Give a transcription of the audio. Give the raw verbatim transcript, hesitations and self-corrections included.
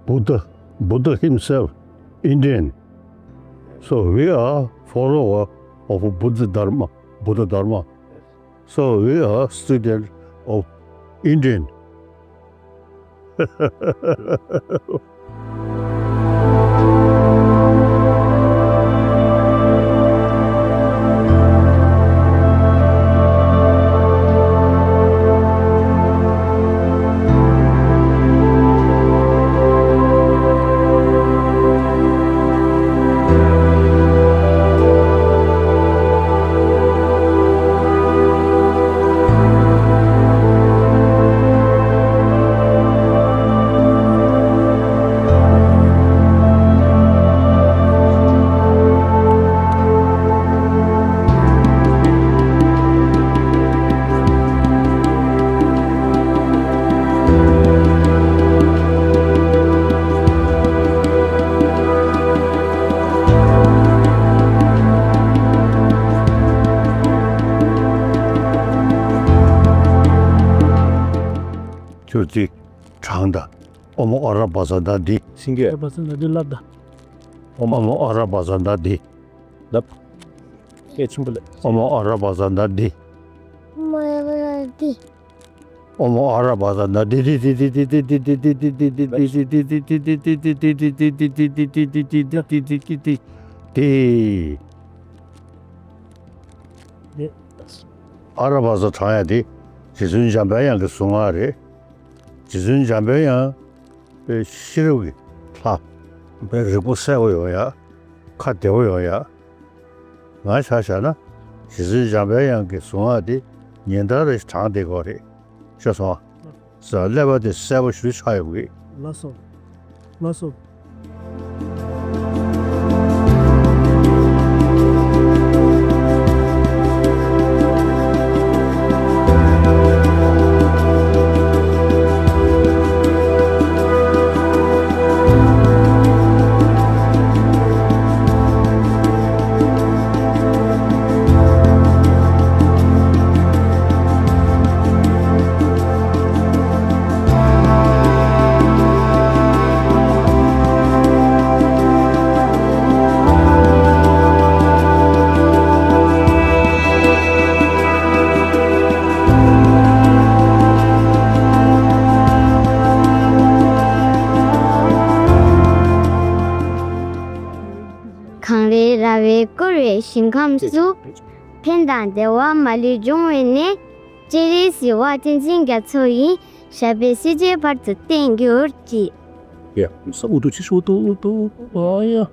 Buddha, Buddha himself, Indian. So we are follower of Buddha Dharma, Buddha Dharma. So we are student of Indian. ཁྱོད་ཀྱིས་དྲངས་དང་། ཨོཾ་ཨ་ར་བཛྲ་ན་དྷཱིཿ། སེང་གེ། ཨ་ར་བཛྲ་ན་དྷཱིཿ་ལབ་དང་། ཨོཾ་ཨ་ར་བཛྲ་ན་དྷཱིཿ། ལབ། སྐད་ཆེན་པོ་ལབ། ཨོཾ་ཨ་ར་བཛྲ་ན་དྷཱིཿ། ཨོཾ་ཨ་ར་བཛྲ་ན་དྷཱིཿ། ཨོཾ་ཨ་ར་བཛྲ་ན་དྷཱིཿ། དྷཱིཿ། ཨ་ར་བཛྲ་དྲངས་ཡ་དེ་རྗེ་བཙུན་འཇམ་དཔལ་དབྱངས་ཀྱི་གཟུངས་སྔགས་རེད། རྗེ་བཙུན་འཇམ་དཔལ་དབྱངས་དཔེ་ཤེས་རབ་ཀྱི་ལྷ། དཔེ་རིག་པ་གསལ་པོ་ཡོང་ཡ། ཁ་བདེ་པོ་ཡོང་ཡ། ང་ཆ་བཞག་ན་རྗེ་བཙུན་འཇམ་དཔལ་དབྱངས་ཀྱི་གཟུངས་སྔགས་དེ་ཉིན་ལྟར་རེ་དྲངས་བསྡད་དགོས་རེད། ཤེས་སོང་ཨ། ས་ཀླད་པ་དེ་གསལ་པོ་ཞེ་པོ་ཆགས་ཡོང་གི། ལགས་སོ། ལགས་སོ། གངས་རི་ར་བས་བསྐོར་བའི་ཞིང་ཁམས་སུ། ཕན་དང་བདེ་བ་མ་ལུས་འབྱུང་བའི་གནས། སྤྱན་རས་གཟིགས་དབང་བསྟན་འཛིན་རྒྱ་མཚོ་ཡི། ཞབས་པད་སྲིད་མཐའི་བར་དུ་བརྟན་གྱུར་ཅིག། ཡ། ས་ཨུ་ཏུ་ཅི་ཤོ་ཏུ་ཨུ་ཏུ་ཨ་ཡ།